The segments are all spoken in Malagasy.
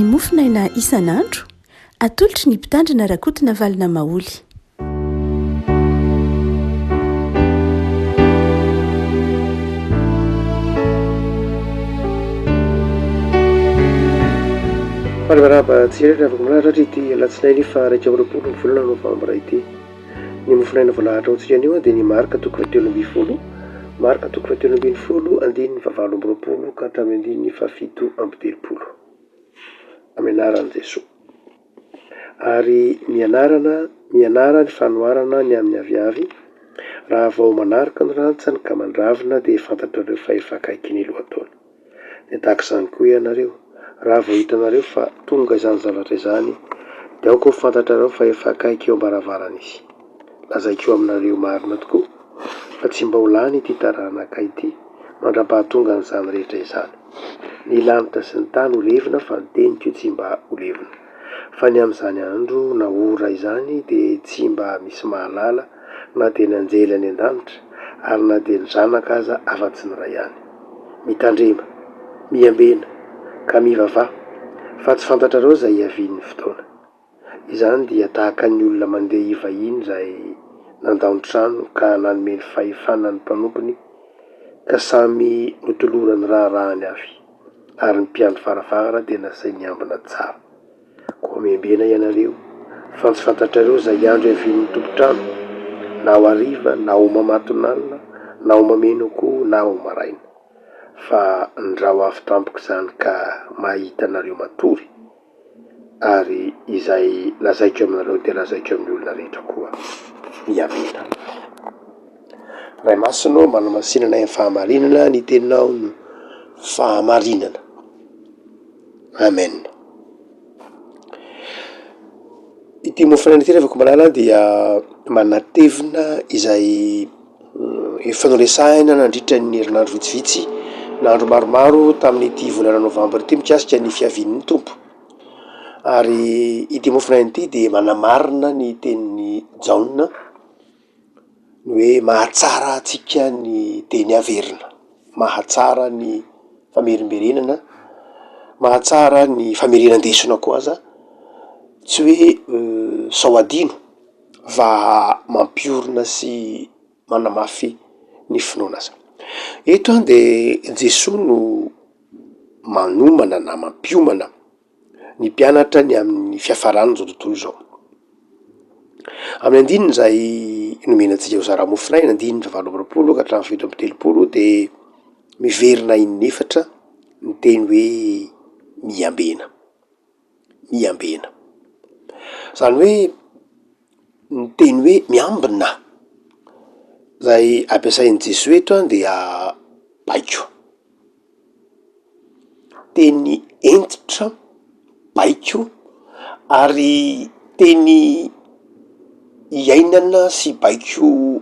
Mofonaina isan'andro, atolotry ny Mpitandrina Rakotonavalona Maholy. Faly miarahaba antsika rehetra afaka milahatra ity alatsinainy faha 21 ny volana novambra ity. Ny mofonaina voalahatra ho antsika anio dia ny Marka toko fahatelo ambin'ny folo, Marka toko fahatelo ambin'ny folo andininy fahavalo amby roapolo ka hatramin'ny andininy fahafito amby telopolo. Amin'ny anaran'i Jesoa. Ary mianarana, mianara ny fanoharana ny amin'ny aviavy, raha vao manaraka ny rantsany ka mandravina dia fantatrareo fa efa akaiky ny lohataona. Dia tahaka izany koa ianareo, raha vao hitanareo fa tonga izany zavatra izany, dia aoka ho fantatrareo fa efa akaiky eo am-baravarana izy. Lazaiko aminareo marina tokoa, fa tsy mba ho lany ity taranaka ity, mandra-pahatonga an'izany rehetra izany. Ny lanitra sy ny tany ho levona, fa ny teniko tsy mba ho levona. Fa ny amin'izany andro na ora izany dia tsy mba misy mahalala, na dia ny anjely any an-danitra, ary na dia ny Zanaka aza, afa-tsy ny Ray ihany. Mitandrema, miambena, ka mivavaha, fa tsy fantatrareo izay hiavian'ny fotoana. Izany dia tahaka ny olona mandeha hivahiny izay nandao ny trano ka nanome ny fahefana ny mpanompony, ka samy notolorany raharahany avy, ary ny mpiandry varavarana dia nasainy hiambina tsara. Koa miambena ianareo, fa tsy fantatrareo izay andro hiavian'ny tompon-trano, na ho hariva, na ho mamatonalina, na ho mameno akoho, na ho maraina. Fa ndrao avy tampoka izany ka mahita anareo matory, ary izay lazaiko aminareo dia lazaiko amin'ny olona rehetra koa, miambena. Ray Masina ô, manamasina anay amin'ny fahamarinana, ny teninao no fahamarinana. Amen. Ity mofon'aina ity revako malala dia manatevina izay efa noresahina nandritra ny herinandro vitsivitsy na andro maromaro tamin'ity volana novambra ity mikasika ny fiavian'ny Tompo. Ary ity mofon'aina ity dia manamarina ny tenin'i Jaona ny hoe mahatsara antsika ny teny averina, mahatsara ny famerimberenana, mahatsara ny famerenan-desona koa aza, tsy hoe sao adino fa mampiorina sy manamafy ny finoana aza. Eto an de Jesoa no manomana na mampiomana ny mpianatra ny amin'ny fiafaran'izao tontolo izao. Amin'ny andininy izay nomena antsika ho zara-mofonaina, andininy fahavalo amby roapolo ka hatramin'ny 37 dia miverina inefatra ny teny hoe miambena, miambena. Izany hoe ny teny hoe miambina izay ampiasain'i Jesoa eto an dia baiko. Teny hentitra, baiko ary teny iainana sy baiko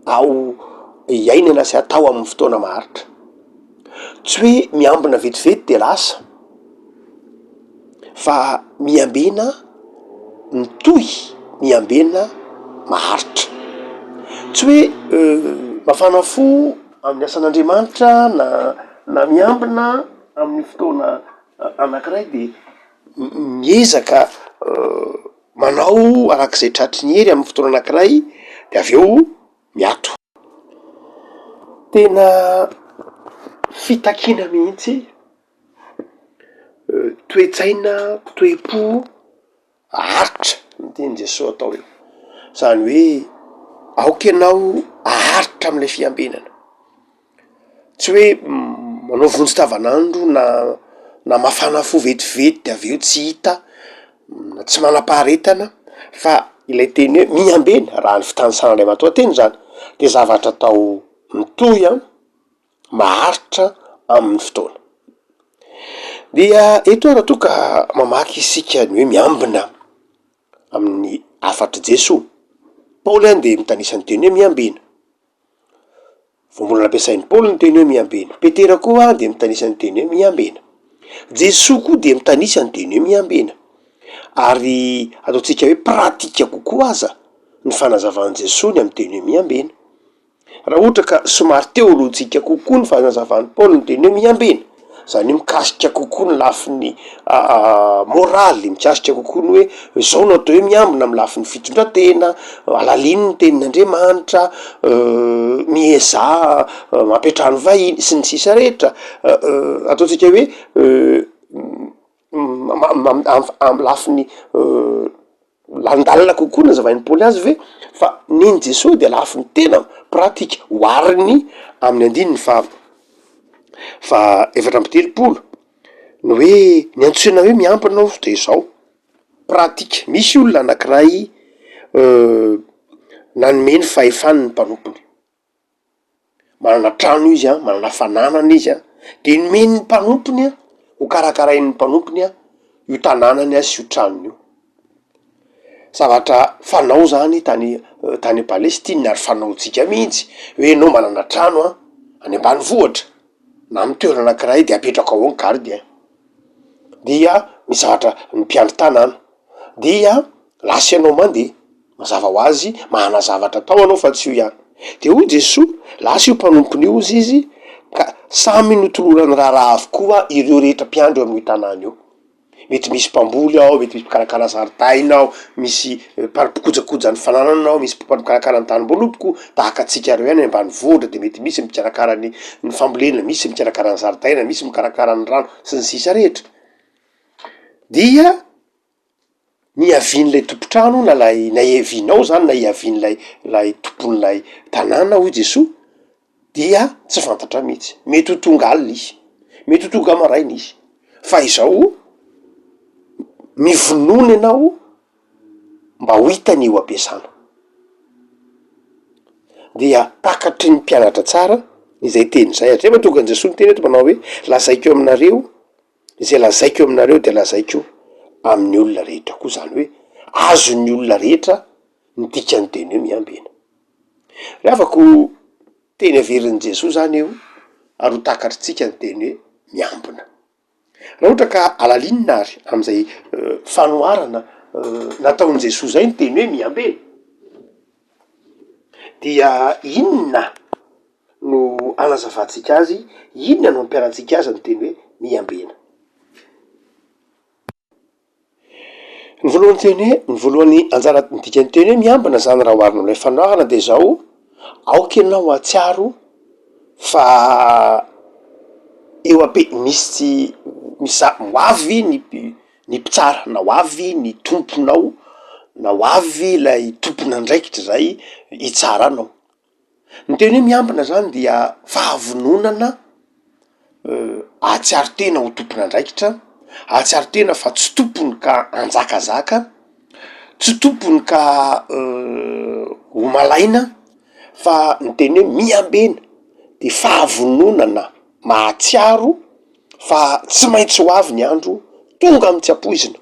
ao iainana sy atao amin'ny fotoana maharitra. Tsy hoe miambina vetivety de lasa fa miambena mitohy, miambena maharitra. Tsy hoe mafana fo amin'ny asan'Andriamanitra na na miambina amin'ny fotoana anankiray de miezaka manao arak'izay tratry ny hery amin'ny fotoana anankiray de avy eo miato. Tena fitakiana mihitsy, toe-tsaina, toe-po Aharitra ny tian'i Jesoa atao eo, zany hoe aoka ianao aharitra am'le fiambenana, tsy hoe manao vonjy tavanandro na na mafana fo vetivety de avy eo tsy hita na tsy manam-paharetana fa ilay teny hoe miambena raha ny fitanisana ilay matoanteny zany de zavatra atao mitohy an. maharitra amin'ny fotoana. Dia eto raha toa ka mamaky isika ny hoe miambina amin'ny hafatr'i Jesoa, Paoly any dia mitanisa ny teny hoe miambina, vao mbola nampiasain'i Paoly ny teny hoe miambina, Petera koa dia mitanisa ny teny hoe miambina, Jesoa koa dia mitanisa ny teny hoe miambina, ary ataontsika hoe pratika kokoa aza ny fanazavan'i Jesoa ny amin'ny teny hoe miambina. Raha ohatra ka somary teolojika kokoa ny fanazavan'i Paoly ny teny hoe miambena. Izany hoe mikasika kokoa ny lafiny môraly, mikasika kokoa ny hoe izao no atao hoe miambina amin'ny lafiny fitondran-tena, alalino ny tenin'Andriamanitra, miezaha mampiantrano vahiny, sy ny sisa rehetra. Ataontsika hoe amin'ny lafiny lalindalina kokoa nazavain'i Paoly azy ve fa nen'i Jesoa dia lafiny tena pratika ohariny amin'ny andininy faha faha 34 ny hoe ny antsoina hoe miambina aho de izao pratika misy olona anakiray nanome ny fahefany ny mpanompony. Manana trano izy an, manana fananana izy an, de nomeny ny mpanompony an, ho karakarain'ny mpanompony an io tanànany an sy io tranony io. Zavatra fanao zany tany tany Palestine ary fanaontsika mihitsy hoe ianao manana trano an any ambanivohitra na amy toerana anankiray de apetrako ao ny gardien, dia misy zavatra ny mpiandry tanàna, dia lasa ianao mandeha. Mazava ho azy, manana zavatra atao anao fa tsy io ihany. Dia hoy Jesoa, lasa io mpanompony io hozy izy, ka samy notolorany raharaha avokoa ireo rehetra mpiandry eo amin'io tanàna io. Mety misy mpamboly ao, mety misy mpikarakara zaridaina ao, misy mpikojakoja ny fananana ao, misy mpikarakara ny tanimboaloboko, tahaka antsika ireo ihany any ambanivohitra de mety misy mikarakara ny ny fambolena, misy mikarakara ny zaridaina, misy mikarakara ny rano, sy ny sisa rehetra. Dia Niavian'ilay tompon-trano na ilay na iavianao zany na iavian'ilay ilay tompon'ilay tanàna hoy Jesoa dia tsy fantatra mihitsy, mety ho tonga alina izy, mety ho tonga maraina izy, fa izao mivonona ianao mba ho hitany eo am-piasana. Dia takatry ny mpianatra tsara izay teny izay, ary zay mahatonga an'i Jesoa niteny eto manao hoe lazaiko aminareo Izay lazaiko aminareo dia lazaiko amin'ny olona rehetra koa, izany hoe azon'ny olona rehetra ny dikan'ny teny hoe miambena. Ry havako, teny averin'i Jesoa izany io ary ho takatritsika ny teny hoe miambina. Raha ohatra ka alalinina ary amin'izay fanoharana nataon'i Jesoa izay ny teny hoe miambena dia inona no anazavantsika azy, inona no ampiharantsika azy ny teny hoe miambena. Ny voalohan'ny teny hoe, ny voalohany anjara ny dikan'ny teny hoe miambina zany raha oharina amin'ilay fanoharana de zao, aoka ianao hahatsiaro fa eo am-pe- misy misy za- ho avy ny ny mpitsara na ho avy ny tomponao na ho avy ilay tompon'andraikitra zay hitsara anao. Ny teny hoe miambina zany dia fahavononana ahatsiaro tena ho tompon'andraikitra, ahatsiaro tena fa tsy tompony ka hanjakazaka, tsy tompony ka ho malaina fa ny teny hoe miambena de fahavononana mahatsiaro fa tsy maintsy ho avy ny andro tonga amin'ny tsy ampoizina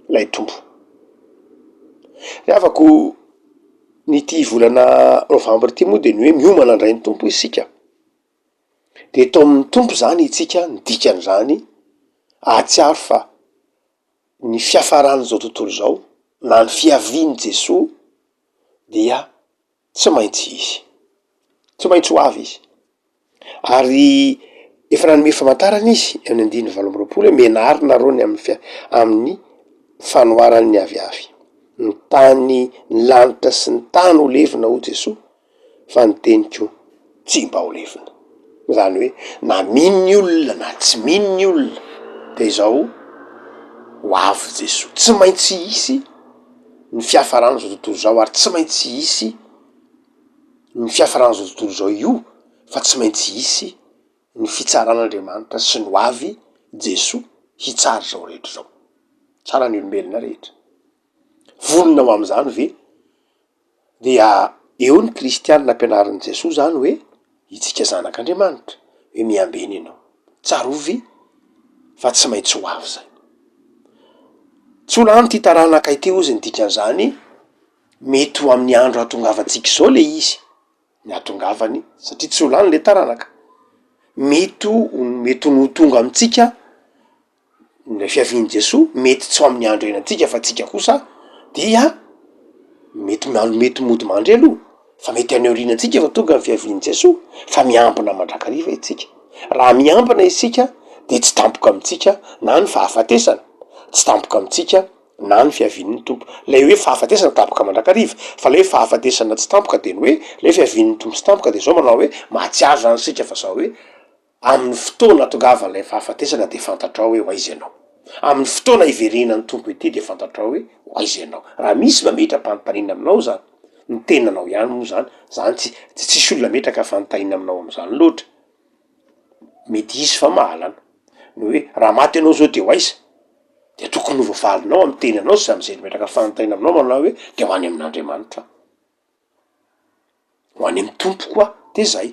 lay Tompo. Ry havako. Ny ity volana novambra ity moa de ny hoe miomana handray ny Tompo isika, de taomin'ny Tompo zany itsika ny dikan'izany ahatsiaro fa ny fiafaran'izao tontolo izao na ny fiavian'i Jesoa dia tsy maintsy hisy, tsy maintsy ho avy izy. Ary efa nanome famantarana izy amin'ny andininy 28 hoe menaro nareo ny amin'ny fia- amin'ny fanoharan'ny aviavy. Ny tany, ny lanitra sy ny tany ho levona hoy Jesoa fa ny teniko tsy mba ho levona. Izany hoe na mino ny olona na tsy mino ny olona de izao ho avy Jesoa. Tsy maintsy hisy ny fiafaran'izao tontolo izao ary tsy maintsy hisy ny fiafaran'izao tontolo izao io fa tsy maintsy hisy ny fitsaran'Andriamanitra sy ny ho avy Jesoa hitsara izao rehetra izao. Hitsara ny olombelona rehetra. Vonona ho amin'izany ve? Dia eo ny kristianina ampianarin'i Jesoa izany hoe itsika zanak'Andriamanitra, hoe miambena ianao. Tsarovy fa tsy maintsy ho avy izay. Tsy ho lany ity taranaka ity hozy ny dikan'izany. Mety ho amin'ny andro hahatongavantsika izao le izy, ny hahatongavany satria tsy ho lany le taranaka, mety ho mety ho tonga amintsika ilay fiavian'i Jesoa, mety tsy ho amin'ny andro iainantsika fa tsika kosa dia mety mety mody mandry aloha fa mety any aorianantsika vao tonga ny fiavian'i Jesoa fa miambina mandrakariva isika. Raha miambina isika dia tsy tampoka amintsika na ny fahafatesana, tsy tampoka amintsika na ny fiavian'ny Tompo. Ilay hoe fahafatesana tampoka mandrakariva, fa ilay hoe fahafatesana tsy tampoka dia ny hoe ilay hoe fiavian'ny Tompo tsy tampoka dia izao manao hoe mahatsiaro izany isika fa izao hoe amin'ny fotoana ahatongavan'ilay fahafatesana dia fantatrao hoe ho aiza ianao. Amin'ny fotoana hiverenan'ny Tompo ety dia fantatrao hoe ho aiza ianao. Raha misy mametra-panontaniana aminao izany, ny tenanao ihany moa izany, izany tsy tsy tsisy olona hametraka fanontaniana aminao amin'izany loatra. Mety hisy fa mahalana. Ny hoe raha maty ianao izao dia ho aiza? Dia tokony ho voavalinao amin'ny tenanao sy amin'izay nametraka fanontaniana aminao manao hoe dia ho any amin'Andriamanitra aho. Ho any amin'ny Tompoko aho, de zay.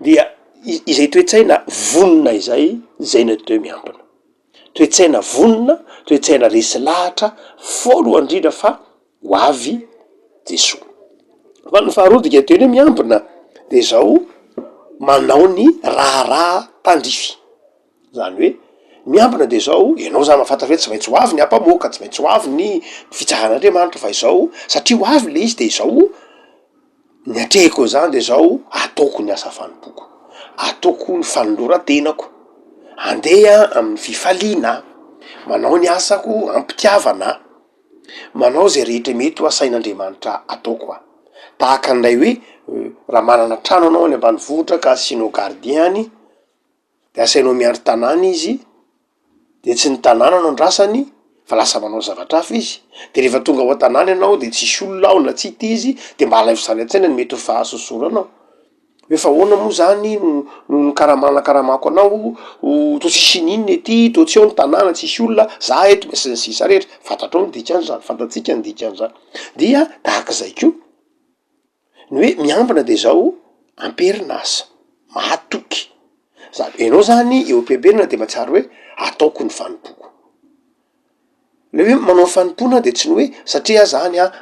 Dia izay toe-tsaina vonona izay, zay no atao hoe miambina. Toe-tsaina vonona, toe-tsaina resy lahatra, voalohany indrindra fa ho avy Jesoa. Fa ny faharoa dikanteny hoe miambina de zao, manao ny raharaha tandrify. Zany hoe miambina de zao, ianao zany mahafantatra hoe tsy maintsy ho avy ny ampamoaka, tsy maintsy ho avy ny fitsaran'Andriamanitra fa izao satria ho avy le izy de izao ny atrehiko an'izany de zao ataoko ny asa fanompoko, ataoko ny fanoloran-tenako, andeha amin'ny fifaliana aho, manao ny asako am-pitiavana aho, manao zay rehetra mety ho asain'Andriamanitra ataoko aho. Tahaka an'ilay hoe raha manana trano anao any ambanivohitra ka asianao gardien any, de asainao miandry tanàna izy, de tsy ny tanàna no andrasany fa lasa manao zavatra hafa izy, de rehefa tonga ao an-tanàna ianao de tsisy olona ao na tsy hita izy de mba alaivo sary an-tsaina ny mety ho fahasosoranao, hoe fa ahoana moa zany no no nikaramana karamako anao, toa tsisy ininona ety, toa tsy ao ny tanàna tsisy olona, za eto sy ny sisa rehetra, fantatrao ny dikan'izany, fantatsika ny dikan'izany, dia tahak'izay koa. Ny hoe miambina de zao am-perinasa, mahatoky, zany hoe enao zany eo am-piambenana de mahatsiaro hoe ataoko ny fanompoako, le hoe manao fanompoana de tsy ny hoe satria aho zany an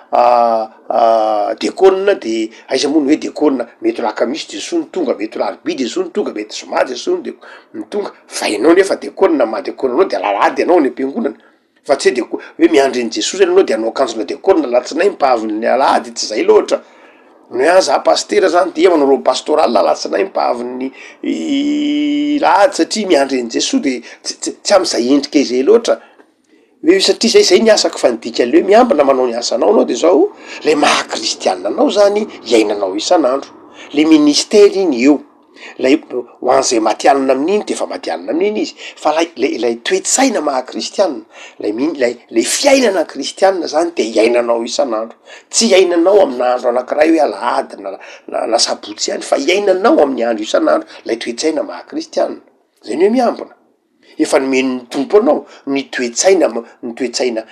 dekôna de aiza moa ny hoe dekôna, mety lakamisy Jesoa no tonga, mety larobia Jesoa no tonga, mety zoma Jesoa no de- no tonga, fa enao nefa dekôna, maha dekôna anao de alahady anao any am-piangonana. Fa tsy hoe de hoe miandry an'i Jesoa zany ianao de hanao akanjona diakona alatsinainy mpahavin'ny alahady, tsy zay loatra, ny hoe ah za pasitera zany dia manao robe pastorale alatsinainy mpahavin'ny lahady satria miandry an'i Jesoa de tsy tsy tsy am'zay endrika izay loatra, hoe satria zay zay ny asako fa ny dikan'le hoe miambina manao ny asanao anao de zao, le maha kristianina anao zany iainanao isan'andro, le ministera iny eo. Ilay ho an'izay matihanina amin'iny de efa matihanina amin'iny izy, fa lay lay ilay toe-tsaina maha kristianina, lay mino lay lay fiainana kristianina zany de iainanao isan'andro, tsy iainanao amina andro anakiray hoe alahady na na na sabotsy ihany fa iainanao amin'ny andro isan'andro lay toe-tsaina maha kristianina, zay ny hoe miambina, efa nomen'ny Tompo anao ny toe-tsaina ma- ny toe-tsaina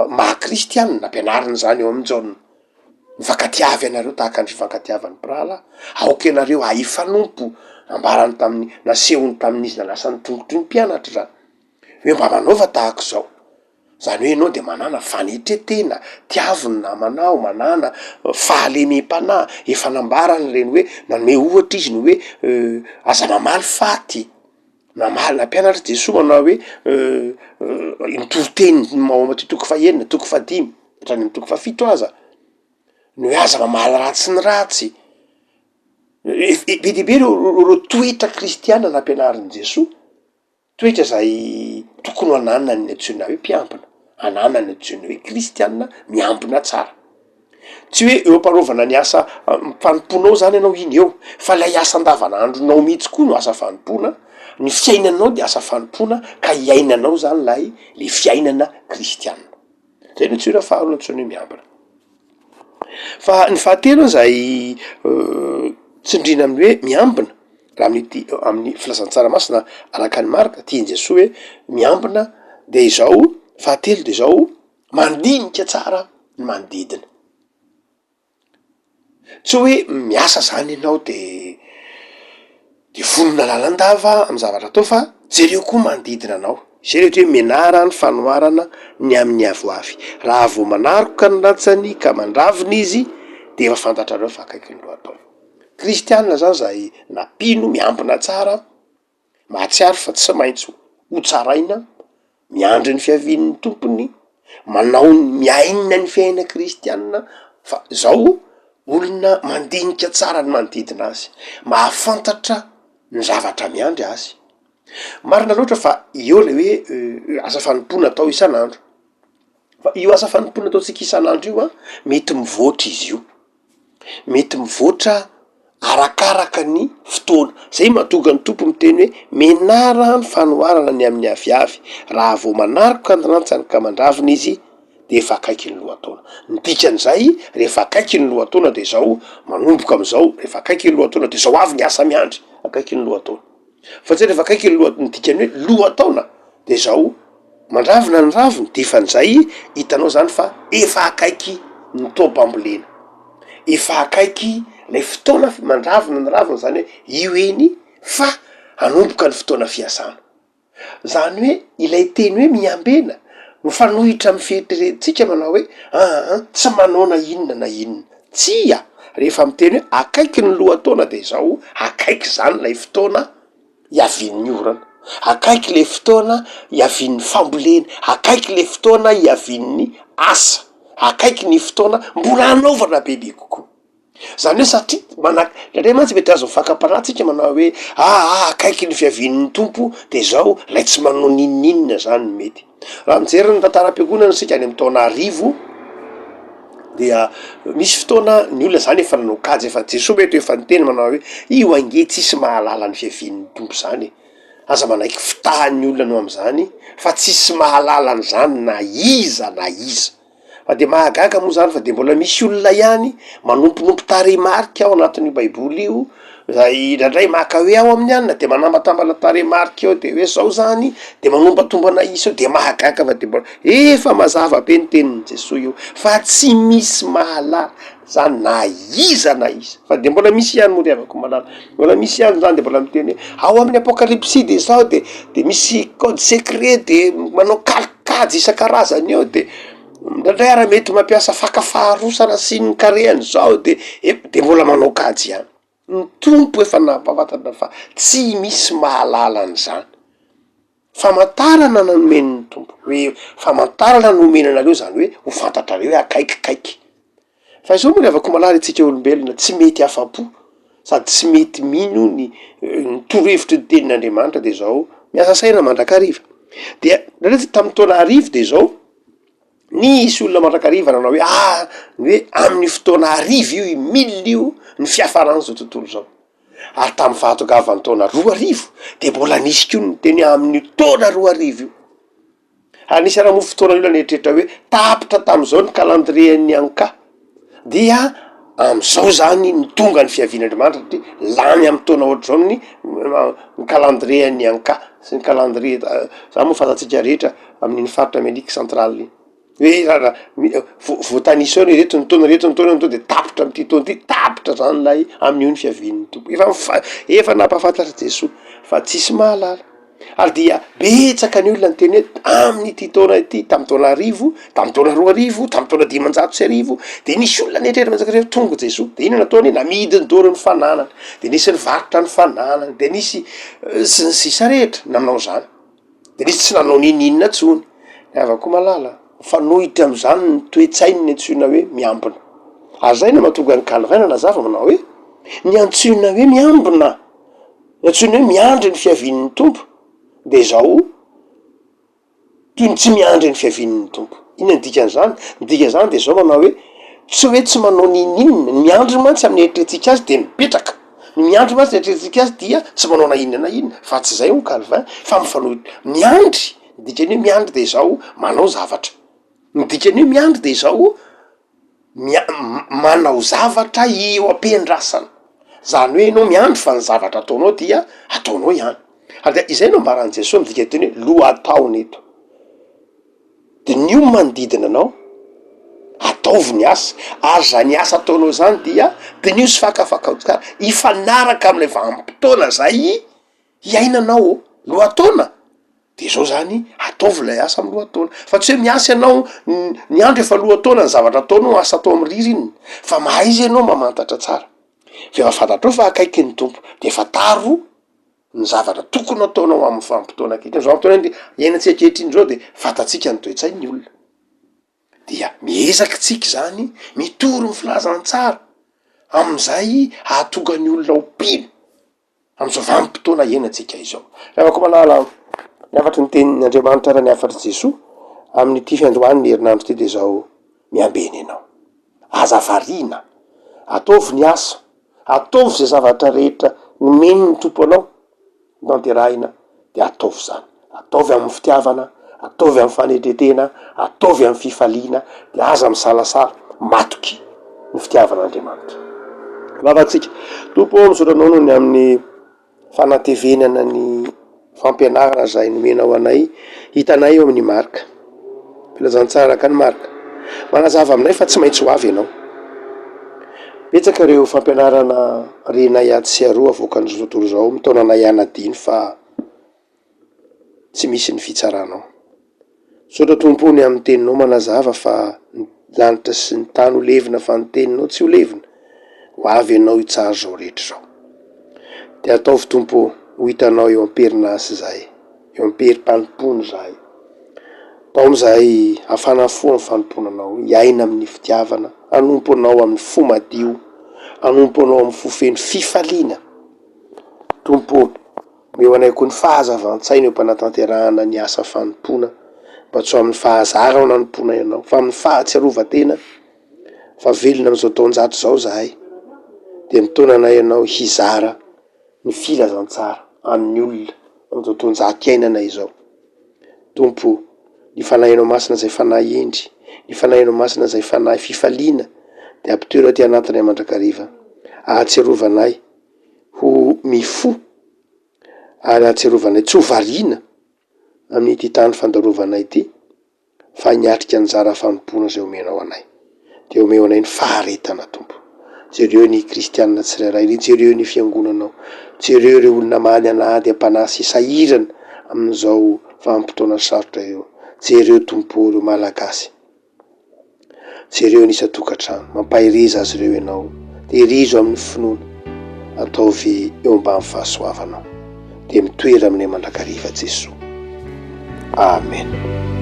maha kristianina, ampianarina zany ao amin'i Jaona. Mifankatiava ianareo tahaka ny fifankatiavan'ny mpirahalahy. Aoka ianareo hahifanompo. Nambarany tamin'ny, nasehony tamin'izy nanasa ny tongotry ny mpianatra izany. Hoe mba manaova tahaka izao. Izany hoe ianao dia manàna fanetren-tena, tiavo ny namanao, manàna fahalemem-panahy. Efa nambarany ireny hoe, nanome ohatra izy ny hoe aza mamaly faty. Namaly, nampianatra Jesoa manao hoe ny toriteny ao Matio toko fahenina, toko fahadimy, hatrany amin'ny toko fahafito aza, ny hoe aza mamaly ratsy ny ratsy, be dia be ireo ireo toetra kristiana nampianarin'i Jesoa, toetra izay tokony ho ananan'ny antsoina hoe mpiambina, ananan'ny antsoina hoe kristiana miambina tsara. Tsy hoe eo am-panaovana ny asa fanompoanao zany ianao iny eo, fa ilay asa andavanandronao mihitsy koa no asa fanompoana, ny fiainanao de asa fanompoana ka iainanao zany lay le fiainana kristiana. Zay no antsoina faharoa antsoina hoe miambina. Fa ny fahatelo zay tsindriana amin'ny hoe miambina raha amin'ity amin'ny filazantsara masina araka an'i Marka tian'i Jesoa hoe miambina de izao, fahatelo de izao, Mandinika tsara ny manodidina. Tsy hoe miasa zany ianao de de vonona lalandava amy zavatra atao fa jereo koa manodidina anao, zay le atao hoe mianara ny fanoharana ny amin'ny avoavy, raha vao manaroka ny rantsany ka mandravina izy de efa fantatrareo fa akaiky ny lohataona. Kristianina zany zahay na mpino miambina tsara. mahatsiaro fa tsy maintsy ho tsaraina, miandry ny fiavian'ny tompony, manao ny miaina ny fiainana kristianina fa zao olona mandinika tsara ny manodidina azy, mahafantatra. ny zavatra miandry azy. Marina loatra fa eo le hoe asa fanompoana atao isan'andro, fa io asa fanompoana ataontsika isan'andro io an, mety mivoatra izy io, mety mivoatra arakaraka ny fotoana, zay mahatonga ny Tompo miteny hoe menara ny fanoharana ny amin'ny aviavy, raha vao manaroka ny rantsany ka mandravina izy de efa akaiky ny lohataona. Ny dikan'izay rehefa akaiky ny lohataona de zao manomboka am'zao, rehefa akaiky ny lohataona de zao avy ny asa miandry, akaiky ny lohataona. Fa tsy hoe rehefa akaiky ny loha- ny dikan'ny hoe lohataona de zao mandravina ny raviny de efa an'izay hitanao zany fa efa akaiky ny taom-pambolena, efa akaiky lay fotoana mandravina ny raviny zany hoe io eny fa hanomboka ny fotoana fiasana. Zany hoe ilay teny hoe miambena mifanohitra amin'ny fieritreretintsika manao hoe aa tsy manao na inona na inona. Tsia! Rehefa miteny hoe akaiky ny lohataona de izao akaiky zany ilay fotoana hiavian'ny orana, akaiky le fotoana hiavian'ny fambolena, akaiky le fotoana hiavian'ny asa, akaiky ny fotoana mbola hanaovana bebe kokoa. Zany hoe satria mana- indraindray mantsy mety azon'ny fakam-panahy tsika manao hoe aa akaiky ny fiavian'ny Tompo de zao lay tsy manao n'inon'inona zany no mety. Raha mijery ny tantaram-piangonana isika any amin'ny taona arivo dia misy fotoana ny olona zany efa nanao kajy efa Jesoa mety efa niteny manao hoe io ange tsisy mahalala ny fiavian'ny Tompo zany e, aza manaiky fitahan'ny olona anao am'zany fa tsisy mahalala an'zany na iza na iza. Fa de mahagaga moa zany fa de mbola misy olona ihany manomponompo tarehimarika ao anatin'io baiboly io, zay indraindray maka hoe ao amin'ny anona de manambatambana tarehimarika eo de hoe zao zany, de manombatombana isa eo de mahagaga fa de mbola efa mazava be ny tenin'i Jesoa io fa tsy misy mahalala zany na iza na iza, fa de mbola misy ihany moa ry havako malala, mbola misy ihany zany de mbola miteny hoe ao amin'ny apokalypsy de zao de de misy code secret de manao kalikajy isan-karazany eo de indraindray ara mety mampiasa faka faharoa sarasian'ny karehany zao de ep- de mbola manao kajy ihany, ny Tompo efa nampahafantatra fa tsy misy mahalala an'izany. Famantarana nomen'ny Tompo, hoe famantarana no omena anareo zany hoe ho fantatrareo hoe akaikikaiky. Fa izao moa ry havako malala isika olombelona tsy mety afa-po sady tsy mety mino ny ny torohevitry ny tenin'Andriamanitra de zao miasa saina mandrakariva. Dia nareo tamin'ny taona arivo de zao, nisy olona mandrakariva nanao hoe ah ny hoe amin'ny fotoana arivo io i mille io ny fiafaran'izao tontolo izao. Ary tamin'ny fahatongavan'ny taona 2000 dia mbola nisy koa ny niteny hoe amin'io taona 2000 io. Ary nisy ara moa fotoana olona nieritreritra hoe tapitra tamin'izao ny calendrier-n'ny Anka dia amin'izao zany no tonga ny fiavian'Andriamanitra satria lany amin'ny taona ohatr'izao ny ny calendrier-n'ny Anka sy ny calendrier zany moa fantatsika rehetra amin'iny faritra Amerique centrale iny. Hoe raha raha mi- vo- voatanisa eo anie reto ny taona reto ny taona ny taona de tapitra am'ty taona ty, tapitra zany lay amin'io ny fiavian'ny Tompo, efa mifa- efa nampahafantatra Jesoa fa tsisy mahalala, ary dia betsaka ny olona niteny hoe amin'ity taona ity, tamy taona arivo, tamy taona 2000, tamy taona 1500, de nisy olona nieritreritra manjaka hoe tonga Jesoa, de inona nataony? Namidiny daholo ny fananany, de nisy nivarotra ny fananany, de nisy sy ny sisa rehetra nanao zany. De nisy tsy nanao n'inon'inona intsony. Ny havako malala, mifanohitra amin'izany ny toe-tsain'ny antsoina hoe miambina. Ary izay no mahatonga an'i Calvin nanazava manao hoe, ny antsoina hoe miambina, ny antsoina hoe miandry ny fiavian'ny Tompo dia izao, toy ny tsy miandry ny fiavian'ny Tompo. Inona ny dikan'izany? Ny dikan'izany dia izao manao hoe, tsy hoe tsy manao n'inon'inona, ny miandry mantsy amin'ny eritreretintsika azy dia mipetraka. Ny miandry mantsy ny eritreretintsika azy dia tsy manao na inona na inona, fa tsy izay hoy Calvin, fa mifanohitra, miandry, ny dikan'ny hoe miandry dia izao, manao zavatra, ny dikan'ny hoe miandry dia izao, mia- manao zavatra eo am-piandrasana, zany hoe ianao miandry fa ny zavatra ataonao dia ataonao ihany, ary dia izay no ambaran'i Jesoa midika teny hoe lohataona eto. Diniho ny manodidina anao, ataovy ny asa, ary izany asa ataonao izany dia diniho sy fakafakao tsara, hifanaraka amin'ilay vanim-potoana izay iainanao ô, lohataona de zao zany ataovy ilay asa amy lohataona, fa tsy hoe miasa ianao ny andro efa lohataona ny zavatra ataonao asa atao amy ririnina, fa mahaiza ianao mamantatra tsara, fa efa fantatrao fa akaiky ny Tompo de fantaro ny zavatra tokony ataonao amin'ny vanim-potoana ankehitriny, zao vanim-potoana iainantsika ankehitriny zao de fantatsika ny toe-tsain'ny olona, dia miezaka tsika zany mitory ny filazantsara am'zay hahatonga ny olona ho mpino. Amin'izao vanim-potoana iainantsika izao. Ry havako malala, ny hafatry ny tenin' Andriamanitra ary ny hafatr'i Jesoa amin'ity fiandohan'ny herinandro ity dia izao, miambena ianao. Aza variana. Ataovy ny asa. Ataovy izay zavatra rehetra nomen'ny Tompo anao. Tanterahina dia ataovy izany. Ataovy amin'ny fitiavana, ataovy amin'ny fanetren-tena, ataovy amin'ny fifaliana, dia aza misalasala, matoky ny fitiavan'Andriamanitra. Vavatsika. Tompo ô, misaotra Anao noho ny amin'ny fanatevenana ny fampianarana izay nomenao anay, hitanay eo amin'ny Marka. Filazantsara araka an'i Marka. Manazava aminay fa tsy maintsy ho avy Ianao. Betsaka ireo fampianarana renay atsy sy aroa avoakan'izao tontolo izao mitaona anay hanadino fa tsy misy ny fitsaranao. Misaotra Tompo o ny amin'ny teninao manazava fa ny lanitra sy ny tany ho levona fa ny teninao tsy ho levona. Ho avy Ianao hitsara izao rehetra izao. Dia ataovy Tompo o ho hitanao eo am-perinasa izahay, eo am-perim-panompoana izahay. Taomy izahay hafana fo amin'ny fanompoana Anao, hiaina amin'ny fitiavana, hanompo Anao amin'ny fo madio, hanompo Anao amin'ny fo feno fifaliana. Tompo ô, omeo anay koa ny fahazavan-tsaina eo am-panatanterahana ny asa fanompoana, mba tsy ho amin'ny fahazarana no nanompoanay Anao, fa amin'ny fahatsiarovan-tena fa velona amin'izao taonjato izao izahay, dia mitaona anay Ianao hizara ny filazantsara amin'ny olona amin'izao taonjato iainana izao. Tompo o, ny Fanahinao Masina izay Fanahy hendry, ny Fanahinao Masina izay Fanahy fifaliana dia ampitoero aty anatinay mandrakariva, ahatsiarovanay ho mifoha ary ahatsiarovanay tsy ho variana amin'ity tany fandalovana ity, fa niatrika anjara fanompoana izay omenao anay. Dia omeo anay ny faharetana, Tompo. Jereo ny kristiana tsirairay, ry jereo ny fiangonanao, jereo ireo olona many an'ady am-panahy sy sahirana amin'izao vanim-potoana sarotra ireo. Jereo, Tompo ô, ireo Malagasy. Jereo ny isan-tokantrano, mampahereza azy ireo Ianao, tehirizo amin'ny finoana, ataovy eo ambany fahasoavanao, dia mitoera aminay mandrakariva Jesoa. Amen.